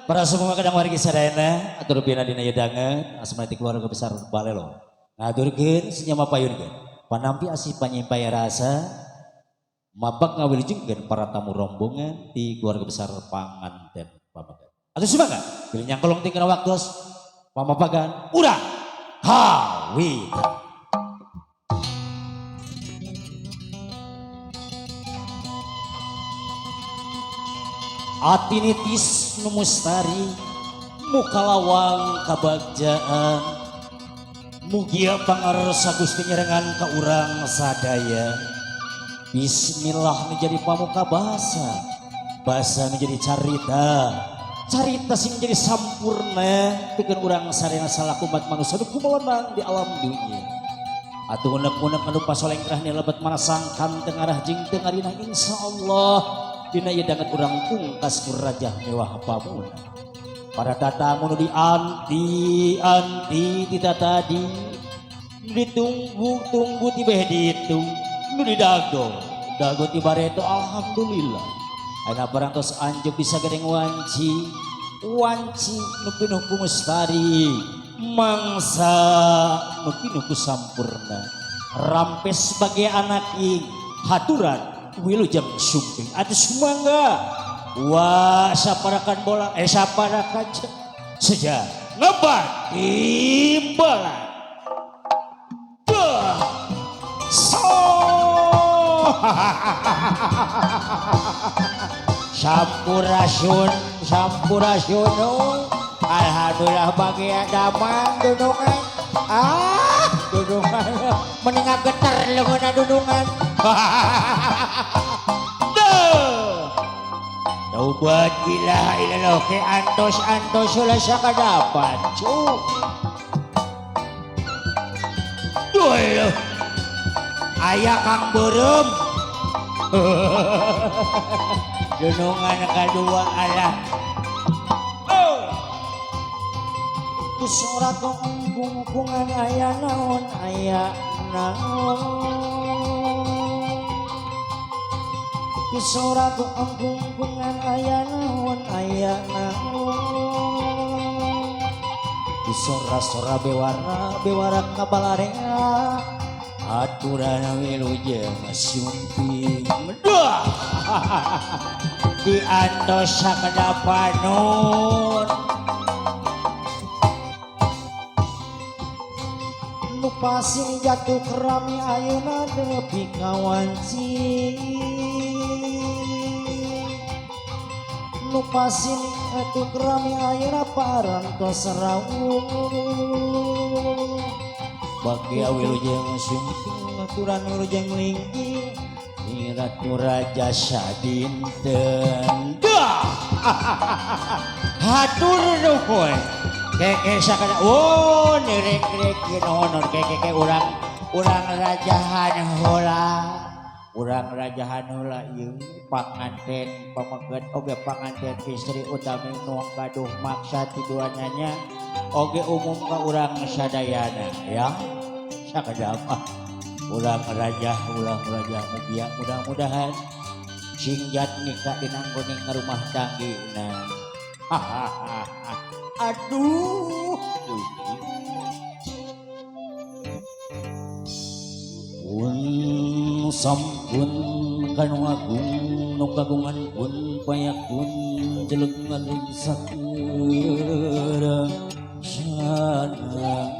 Para semua kadang wargi sadayana atur pina dina ieu danget asma ti keluarga besar Balelo. Ngaturkeun senyum payunkeun. Panampi asih panyimpai rasa mabak ngawilujengkeun para tamu rombongan di keluarga besar panganten pamegat. Atuh semangat, bilih nyangkolong tinggal waktos pamapagan urang kawitan. Atinitis nu mustari mukalawang kabagjaan mugia pangarsa Gusti nyerengan ka urang sadaya. Bismillah menjadi pamuka bahasa, bahasa menjadi carita, carita sing menjadi sampurna pikeun urang sadayana salaku umat manusia nu kumelenang di alam dunya. Atuh unek-unek anu pasolengkrah lebet mana sangkan tengarah jeung tengarinah insyaallah dina ieu danget urang pungkas ku rajah mewah pamuna. Para tatamu nu dianti-anti tita tadi, ditunggu-tunggu tibeh ditu, nu didago, dago ti bareto alhamdulillah. Ayeuna parantos anjuk bisa gedeng wanci, wanci nu pinuh ku mustari, mangsa nu pinuh ku sampurna. Rampes sebagai anak ing haturan wilujeng sumping. Atuh sumangga wah saparakan bola saparakan seja ngebat timbalan. So sampurasun sampurasun. Alhamdulillah bagi damang dunungan. Ah dunungan mendingan geter leungeunna dunungan. Taubat ilaha illallah ke antos-antos ulah sakadapan cu. Duh, aya Kang Beureum. Dunungan kadua alah. Oh. Surat kungkungan aya naon aya naon. Surat kungkungan aya naon aya naon. Sora-sora bewara bewara kabalarea aturan wilujeng sumping. Duh. Di antos sakadapanun. Nu pasing jatuh kerami ayeuna nepi ka wanci. Nu pasing jatuh kerami ayeuna parantos rawuh. Bagia wilujeng sumping aturan wilujeng linggih Ratu Raja sadinten. Duh. Hatur nuhun. Keke sakada oh nirek-rek nuhun keke urang urang rajahan heula. Urang rajahan heula ieu panganten pameget oge panganten istri utami nu gaduh maksa ti duananya oge umum ka urang sadayana ya. Sakada mah urang rajah mugia mudah-mudahan sing jatmika dina ngguning rumah tanggina. Aduh, pun sampun kanu agung nu kagungan pun payakun jelek ngaling sakira sana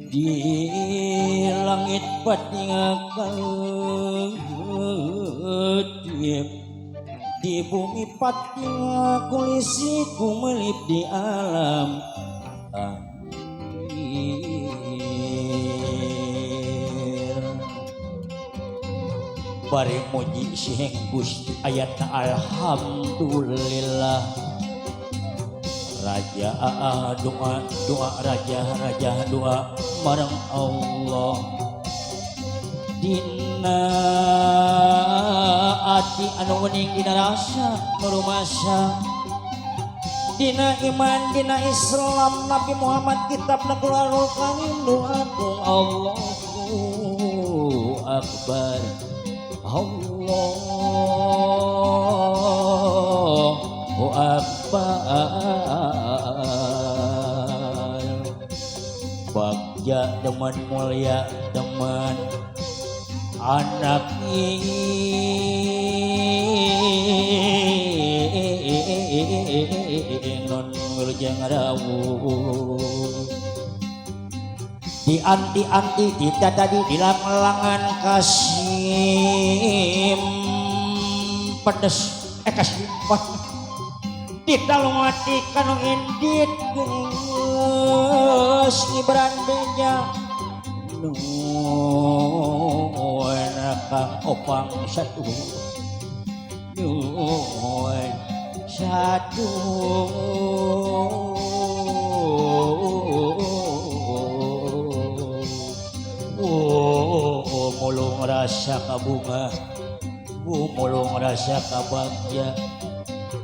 di langit patingakeutip di bumi patinga kulisi kumelip di alam akhir. Bari muji siheng Gusti ayatna alhamdulillah. Raja doa doa raja raja doa marang Allah. Dina ati anu wening dina rasa nurumasa dina iman dina Islam Nabi Muhammad kitab Quranul Karim doaku Allahu Akbar. Allahu Teman mulia teman anak non wilujeng rawuh di anti-anti di tadi di lang-langan kasim pedes kasimpan di talungati kanu indit geus ngibran beja nuhun Kang Opang satu nuhun satu. Oh, mulung rasa kabunga, mulung rasa kabagja.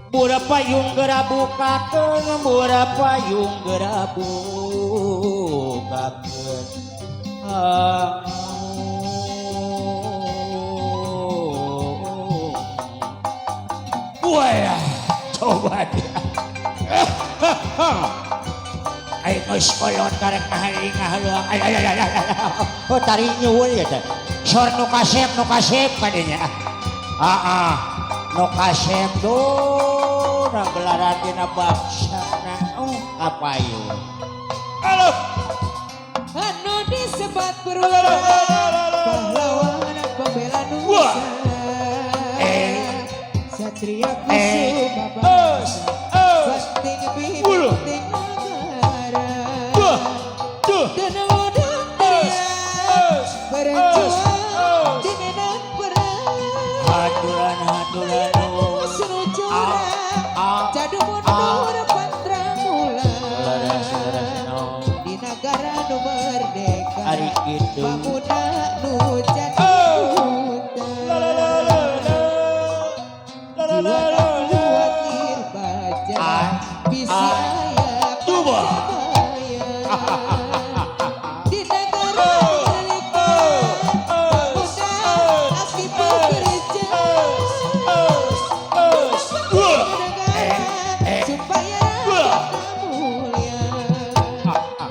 Bura payung geura bukakeun, bura payung geura bukakeun. Wah, coba dia. Ayo geus kolot karek ngahari ngahaluang. Ay ay ay ay. Oh tari nyuwun ya teh. Sor nu kasep kadinya. Heeh. Nu kasep duh na gelaran dina bangsana. Oh kapayun. Halo. Anu disebat perwira pahlawan pembela nusa. Satria kusuma bangsa. Penting penting negara. Berjuang di medan perang. Haduran haduran jadu mundur pantra mula. Di negara nu merdeka. Ari kitu. Pemuda nu jadi hutan. Jiwa kuat nirbaja. Bisi aya pancabaya. Di negara merdeka. Pemuda aktif bekerja. Negara supaya rakyat mulia.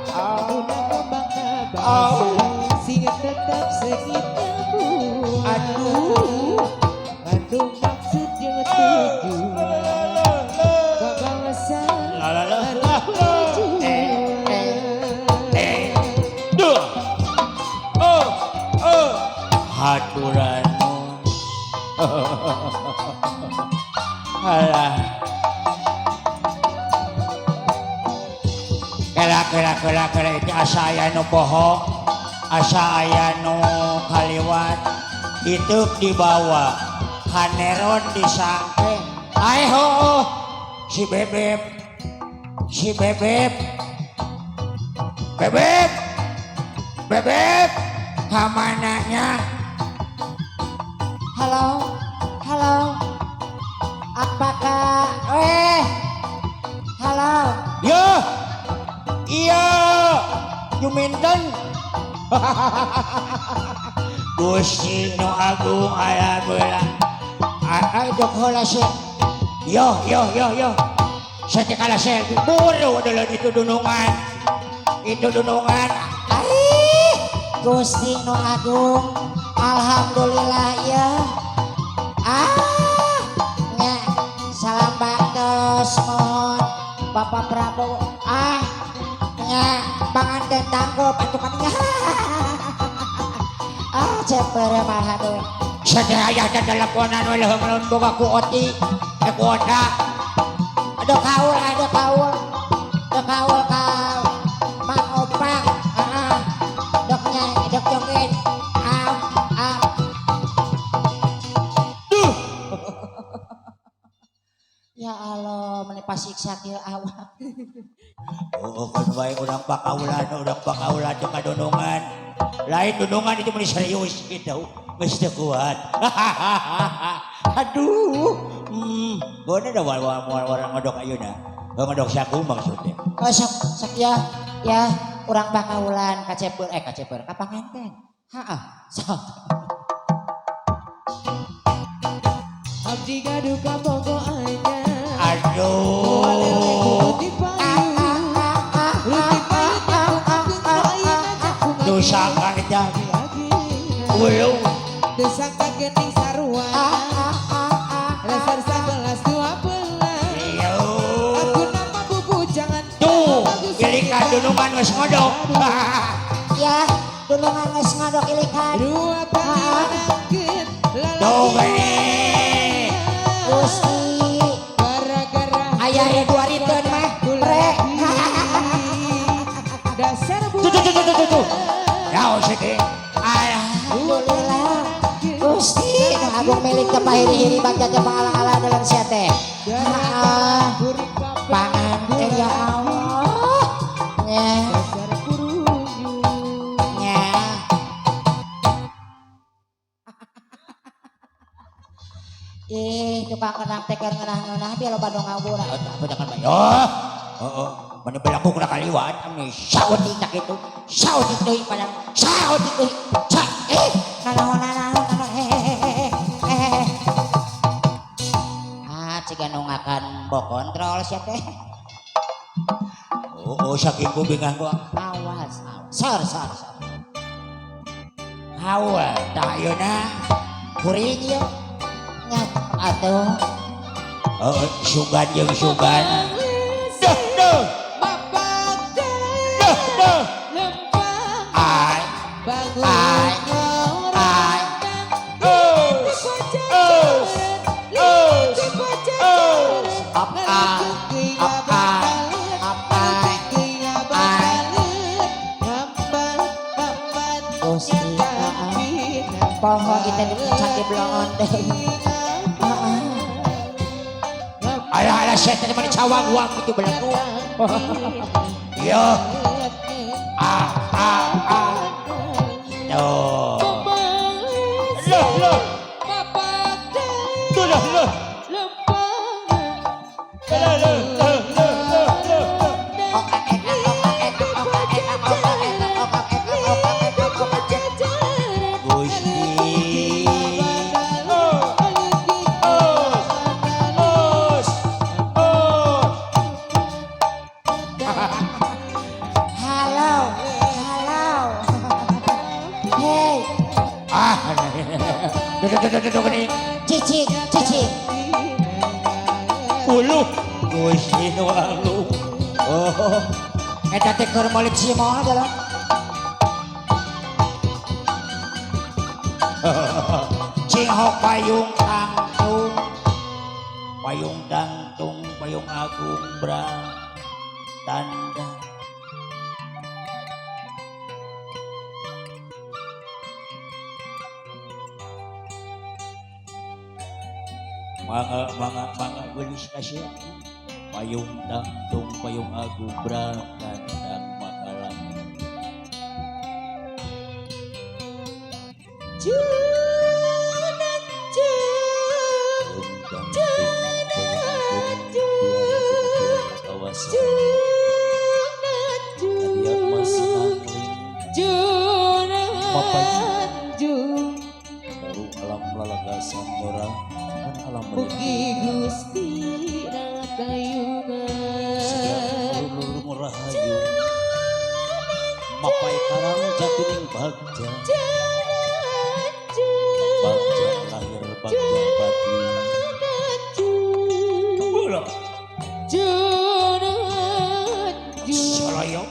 Pemuda pembangga bangsa sehingga tetap sengit buah. Aduh, kandung maksud yang tujuan kebangsaan berjuang. Haturan. Alah. Kela kela kela kela itu asa aya nu poho, asa aya nu kaliwat, itu dibawa kaneron disangke. Ai hooh si bebeb, si bebeb, bebeb, bebeb, kamananya? Halo, halo. Apakah halo. Ya, iya, Juminten. Gusti nu agung aya beula. Ai dok heula sih. Yo yo yo yo. Satekala sel buru dulu itu dunungan. Itu dunungan. Ai, Gusti nu agung. Alhamdulillah ya. Ah, nya salam baktos mohon Bapak Prabowo. Ah, nya panganten tanggup atuh kadinya. Ah, cepere marhadu. Sadaya aya teleponan we leuheung lamun boga ku oti, ku oda. Aduh kaul, aduh kaul. Aduh kaul ka Mang Opang. Heeh. Dok nya, dok joget. Ah, ah. Duh. Ya Allah, meni pasiksa kieu awak. Oh, kan bae urang pakaulan teu kadunungan. Lain dunungan itu meni serius gitu. Geus teu kuat. Aduh. Bener da war ngodok ayeuna. Ngodok saku maksudnya. Oh, sok sok ya, ya urang pakaulan kacepeur kacepeur ka panganten. Heeh, sok. Abdi gaduh kabogo anyar. Aduh. Rusak eta. Ulu. Desangka gening sarua. Dasar 11 12. Iyo. Aku nama bubu jangan. Tuh, ilikan dunungan geus ngodok. Ya, dunungan geus ngodok ilikan. Dua kali menangkit lalaki. Tuh gini. Gusti. Gara-gara Ayah ya dua riteun mah. Pre. Dasar Tuh tuh tuh tuh tuh tuh. Naon sih teh? Alhamdulillah. Gusti, nu agung milik teu pahiri-hiri bagja teu pangalang-alang dalam sia teh. Heeh. Panganten ya Allah. Nya. Dasar puruyu. Nya. Ih, tukang kenang teh keur ngeunah-ngeunah biar loba nu ngawur. Apa jangan bae. Oh. Heeh. Mana belaku kena kaliwat ame saeutik tak kitu. Saeutik deui padang. Saeutik deui. Sa eh Nanaon nanaon nanaon eh eh. Ah, ciga nu ngakan bo kontrol sia teh. Oh, oh saking ku bingah gua. Awas, awas. Sor, sor, sor. Hawa tah ayeuna. Kuring ieu. Nya atuh. Heeh, sugan jeung sugan. Duh duh. Bapak Duh duh. lempang Ai bangun Ai. Ai. Os. Os. Os. Os. Up, up, up, up, Gusti, Poho kita di candi blongon deui. Heeh. Alah alah sia teh mana cawang uang kitu belaku. Yo. Ah ah ah. Tuh. Loh loh. Tuh loh loh. Loh loh loh loh loh loh. Gusti. Os. Os. Os. Halo, halo. Hei, Ah. Duh duh duh duh duh gini. cicing, cicing. Uluh. Gusti nu agung. Oh. Eta teh keur meuli cimol dalam. Cinghok payung tangtung. Payung tangtung, payung agung bra. Tanda. Mangga, mangga, mangga, gelis kasih. Payung tangtung, payung agung bra. Tandang makalang. Baru alam lalagasan nyora kan alam Mugi Gusti Ratayungan lurung rahayu mapai karang jatining bagja bagja lahir bagja batin Bola Saloyo.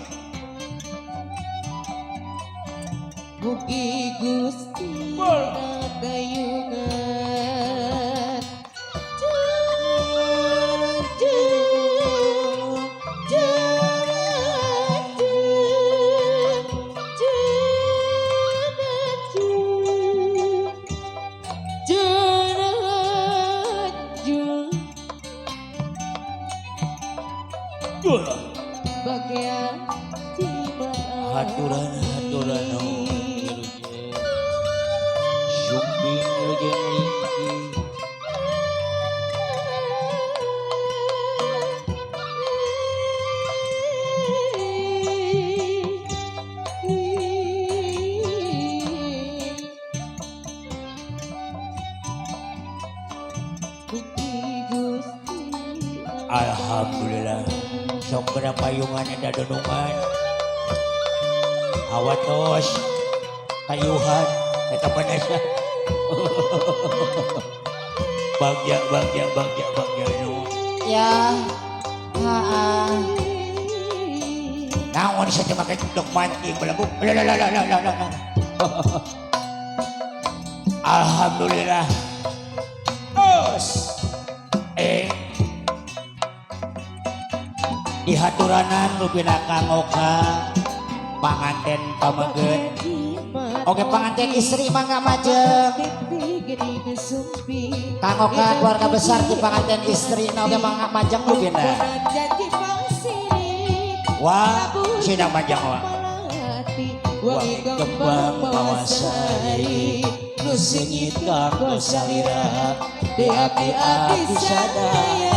Mugi Gusti Ratayungan Bola Bagian haturan haturan Sumping wilujeng lingki Alhamdulillah. Sok kena payungan ada dunungan. Awatos kayuhan eta pedas. Bagja bagja bagja bagja nu. Ya. Heeh. Naon sia teh make dok mancing belagu. Lah lah lah lah lah lah. Alhamdulillah. Os. Eh. Dihaturanan rupina Kang Oka panganten pameget. Oke, panganten istri mangga majeng. Kang Oka keluarga besar di panganten istri na oge mangga majeng Rupina. Wah, sina majang wa. Wangi kembang mawasari nu seungit kanggo salira di abdi abdi sadaya.